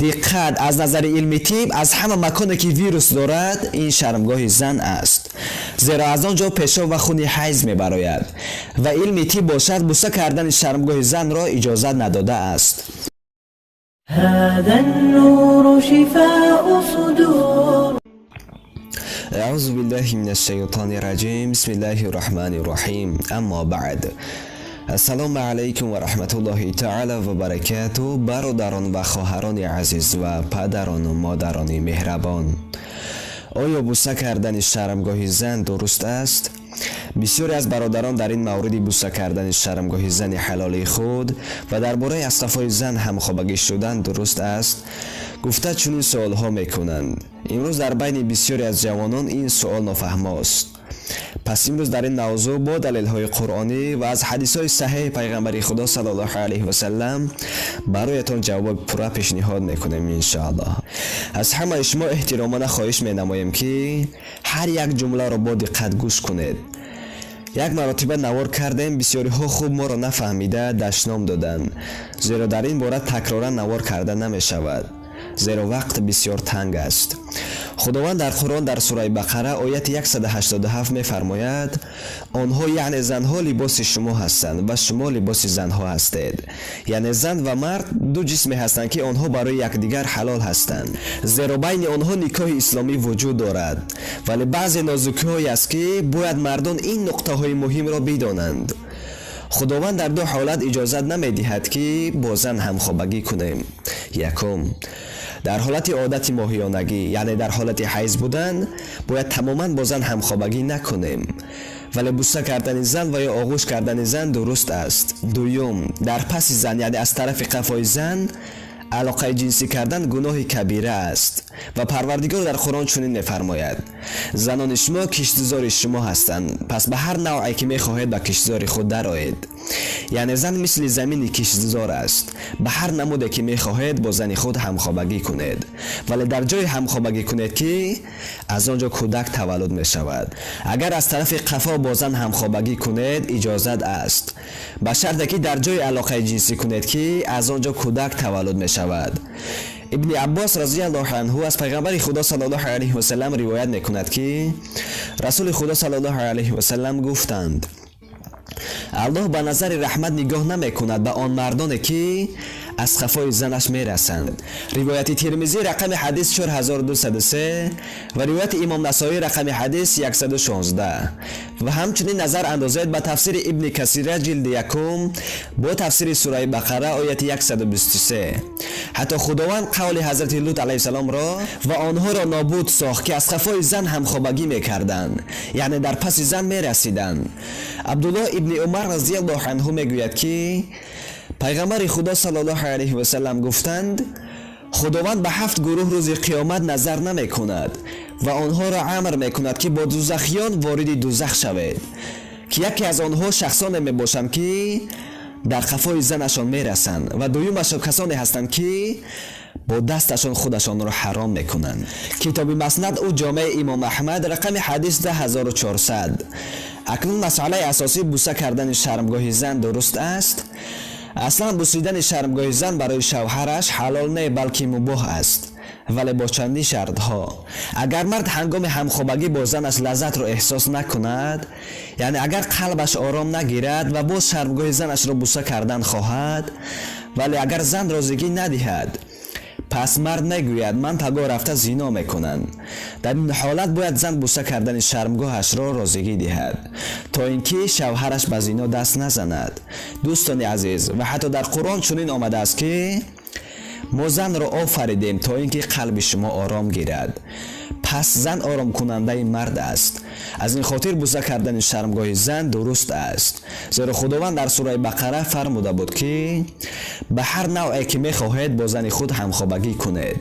Диққат, аз назари илми тиб аз ҳама маконе ки вирус дорад, ин шармгоҳи зан аст, зеро аз он ҷо пешоб ва хуни ҳайз мебарояд ва илми тиб бошад буса кардани шармгоҳи занро иҷозат надодааст. هذا النور شفاء صدور. اعوذ بالله من الشیطان الرجیم. بسم الله الرحمن الرحیم. اما بعد، ассалому алайкум ва раҳматуллоҳи таала ва баракату. Бародарон ва хоҳарони азиз ва падарону модарони меҳрабон, оё буса кардани шармгоҳи зан дуруст аст? Бисёре аз бародарон дар ин мавриди буса кардани шармгоҳи зани ҳалоли худ ва дар бораи аз қафои зан ҳамхобагӣ шудан дуруст аст гуфта чунин суолҳо мекунанд. Имрӯз дар байни бисёре аз ҷавонон ин суол нофаҳмост. Пас имрӯз дар ин мавзӯъ бо далелҳои қуръонӣ ва аз ҳадисҳои саҳеҳи пайғамбари Худо саллаллоҳу алайҳи васаллам бароятон ҷавоби пурра пешниҳод мекунем, иншоаллоҳ. Аз ҳамаи шумо эҳтиромона хоҳиш менамоем, ки ҳар як ҷумларо бо диққат гӯш кунед. Як маротиба навор кардем, бисёриҳо хуб моро нафаҳмида дашном доданд, зеро дар ин бора такроран навор карда намешавад, зеро вақт бисёр танг аст. Худованд дар Қуръон дар сураи Бақара ояти 187 мефармояд: онҳо, яъне занҳо, либоси шумо ҳастанд ва шумо либоси занҳо ҳастед. Яъне зан ва мард ду ҷисме ҳастанд, ки онҳо барои якдигар ҳалол ҳастанд, зеро байни онҳо никоҳи исломӣ вуҷуд дорад. Вале баъзе нозукиҳое аст, ки бояд мардон ин нуқтаҳои муҳимро бидонанд. Худованд дар ду ҳолат иҷозат намедиҳад, ки бо зан ҳамхобагӣ кунем. Якум, дар ҳолати одати моҳиёнагӣ, яъне дар ҳолати ҳайз будан бояд тамоман бо зан ҳамхобагӣ накунем, вале буса кардани зан ва ё оғӯш кардани зан дуруст аст. Дуюм, дар паси зан, яъне аз тарафи қафои зан алоқаи ҷинсӣ кардан гуноҳи кабира аст ва Парвардигор дар Қуръон чунин мефармояд: занони шумо киштзори шумо ҳастанд, пас ба ҳар навъе ки мехоҳед ба киштзори худ дароед. Яъне зан мисли замини киштзор аст. Ба ҳар намуде ки мехоҳед бо зани худ ҳамхобагӣ кунед, вале дар ҷое ҳамхобагӣ кунед, ки аз он ҷо кӯдак таваллуд мешавад. Агар аз тарафи қафо бо зан ҳамхобагӣ кунед, иҷозат аст, ба шарте ки дар ҷое алоқаи ҷинсӣ кунед, ки аз он ҷо кӯдак таваллуд мешавад. Ибни Аббос разияллоҳу анҳу аз пайғамбари Худо саллаллоҳу алайҳи васаллам ривоят мекунад, ки Расули Худо саллаллоҳу алайҳи васаллам гуфтанд: Аллоҳ ба назари раҳмат нигоҳ намекунад ба он мардоне, ки аз қафои занаш мерасанд. Ривояти Тирмизӣ, рақами ҳадис 4203 ва ривояти Имом Насоӣ, рақами ҳадис 116. Ва ҳамчунин назар андозед ба тафсири Ибни Касира, ҷилди якум, бо тафсири сураи Бақара, ояти 123. Ҳатто Худованд қавли ҳазрати Лут алайҳиссаломро ва онҳоро нобуд сохт, ки аз қафои зан ҳамхобагӣ мекарданд, яъне дар паси зан мерасиданд. Абдуллоҳ ибни Умар разияллоҳу анҳу мегӯяд, ки пайғамбари Худо саллаллоҳу алайҳи васаллам гуфтанд: Худованд ба ҳафт гурӯҳ рӯзи қиёмат назар намекунад ва онҳоро амр мекунад, ки бо дузахиён вориди дузах шавед, ки яке аз онҳо шахсоне мебошанд, ки дар қафои занашон мерасанд, ва дуюмашон касоне ҳастанд, ки бо дасташон худашонро ҳаром мекунанд. Китоби Маснад ӯ Ҷомеи Имом Аҳмад, рақами ҳадис 10400. Акнун масъалаи асосӣ: буса кардани шармгоҳи зан дуруст аст? Аслан бусидани шармгоҳи зан барои шавҳараш ҳалол не, балки мубоҳ аст, вале бо чандин шартҳо. Агар мард ҳангоми ҳамхобагӣ бо занаш лаззатро эҳсос накунад, яъне агар қалбаш ором нагирад ва боз шармгоҳи занашро буса кардан хоҳад, вале агар зан розигӣ надиҳад, пас мард мегӯяд: ман пагоҳ рафта зино мекунам. Дар ин ҳолат бояд зан буса кардани шармгоҳашро розигӣ диҳад, то ин ки шавҳараш ба зино даст назанад. Дӯстони азиз, ва ҳатто дар Қуръон чунин омадааст, ки мо занро офаридем, то ин ки қалби шумо ором гирад. Пас зан оромкунандаи мард аст. Аз ин хотир буса кардани шармгоҳи зан дуруст аст, зеро Худованд дар сураи Бақара фармуда буд, ки ба ҳар навъе ки мехоҳед бо зани худ ҳамхобагӣ кунед,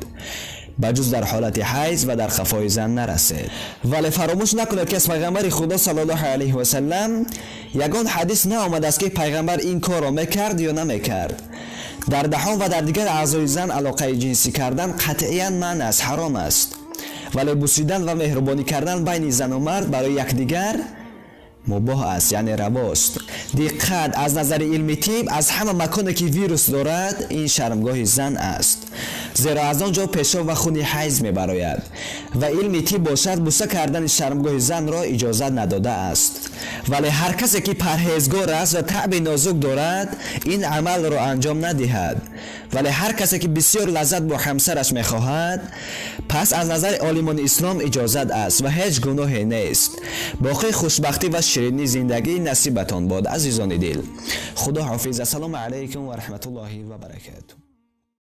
ба ҷуз дар ҳолати ҳайз ва дар қафои зан нарасед. Вале фаромӯш накунед, ки аз пайғамбари Худо саллаллоҳу алайҳи васаллам ягон ҳадис наомадааст, ки пайғамбар ин корро мекард ё намекард. Дар даҳон ва дар дигар аъзои зан алоқаи ҷинсӣ кардан қатъиян манъ аст, ҳаром аст, вале бусидан ва меҳрубонӣ кардан байни зану мард барои якдигар мубоҳ аст, яъне равост. Диққат, аз назари илми тиб аз ҳама маконе ки вирус дорад, ин шармгоҳи зан аст, зеро аз он ҷо пешоб ва хуни ҳайз мебарояд ва илми тиб бошад буса кардани шармгоҳи занро иҷозат надодааст. Вале ҳар касе ки парҳезгор аст ва таъби нозук дорад, ин амалро анҷом надиҳад. Вале ҳар касе ки бисёр лаззат бо ҳамсараш мехоҳад, пас аз назари олимони ислом иҷозат аст ва ҳеҷ гуноҳе нест. Боқӣ хушбахтӣ ва ширинии зиндагӣ насибатон бод, азизони дил. Худо ҳофиз. Ассалому алайкум ва раҳматуллоҳи ва баракатуҳ.